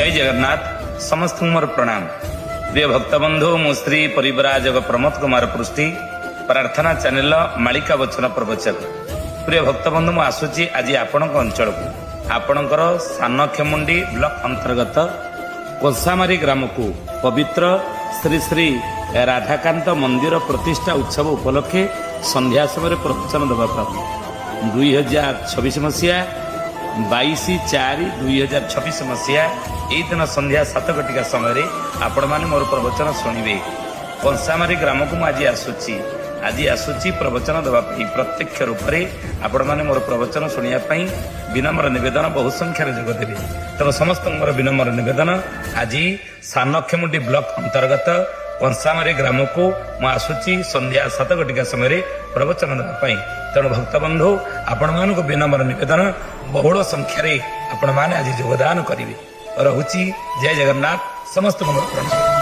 ଜୟ ଜଗନ୍ନାଥ। ସମସ୍ତଙ୍କୁ ମୋର ପ୍ରଣାମ। ପ୍ରିୟ ଭକ୍ତବନ୍ଧୁ, ମୁଁ ଶ୍ରୀ ପରିବ୍ରାଜକ ପ୍ରମୋଦ କୁମାର ପୃଷ୍ଟି, ପ୍ରାର୍ଥନା ଚ୍ୟାନେଲର ମାଳିକା ବଚନ ପ୍ରବଚକ। ପ୍ରିୟ ଭକ୍ତବନ୍ଧୁ, ମୁଁ ଆସୁଛି ଆଜି ଆପଣଙ୍କ ଅଞ୍ଚଳକୁ, ଆପଣଙ୍କର ସାନଖେମୁଣ୍ଡି ବ୍ଲକ ଅନ୍ତର୍ଗତ କଂସାମାରୀ ଗ୍ରାମକୁ। ପବିତ୍ର ଶ୍ରୀ ଶ୍ରୀ ରାଧାକାନ୍ତ ମନ୍ଦିର ପ୍ରତିଷ୍ଠା ଉତ୍ସବ ଉପଲକ୍ଷେ ସନ୍ଧ୍ୟା ସମୟରେ ପ୍ରବଚନ ଦେବା ପାଇଁ 2026 ମସିହା 22/4/2026 ମସିହା ଏଇ ଦିନ ସନ୍ଧ୍ୟା 7 ଘଟିକା ସମୟରେ ଆପଣମାନେ ମୋର ପ୍ରବଚନ ଶୁଣିବେ। କଂସାମାରୀ ଗ୍ରାମକୁ ମୁଁ ଆଜି ଆସୁଛି। ଆଜି ଆସୁଛି ପ୍ରବଚନ ଦେବା ପାଇଁ। ପ୍ରତ୍ୟକ୍ଷ ରୂପରେ ଆପଣମାନେ ମୋର ପ୍ରବଚନ ଶୁଣିବା ପାଇଁ ବିନମ୍ର ନିବେଦନ, ବହୁ ସଂଖ୍ୟାରେ ଯୋଗ ଦେବେ। ତେଣୁ ସମସ୍ତଙ୍କର ବିନମ୍ର ନିବେଦନ, ଆଜି ସାନଖେମୁଣ୍ଡି ବ୍ଲକ ଅନ୍ତର୍ଗତ କଂସାମାରୀ ଗ୍ରାମକୁ ମୁଁ ଆସୁଛି ସନ୍ଧ୍ୟା 7 ଘଟିକା ସମୟରେ ପ୍ରବଚନ ଦେବା ପାଇଁ। ତେଣୁ ଭକ୍ତବନ୍ଧୁ, ଆପଣମାନଙ୍କୁ ବିନମ୍ର ନିବେଦନ, ବହୁଳ ସଂଖ୍ୟାରେ ଆପଣମାନେ ଆଜି ଯୋଗଦାନ କରିବେ। ରହୁଛି, ଜୟ ଜଗନ୍ନାଥ। ସମସ୍ତଙ୍କୁ ମୋର ପ୍ରଣାମ।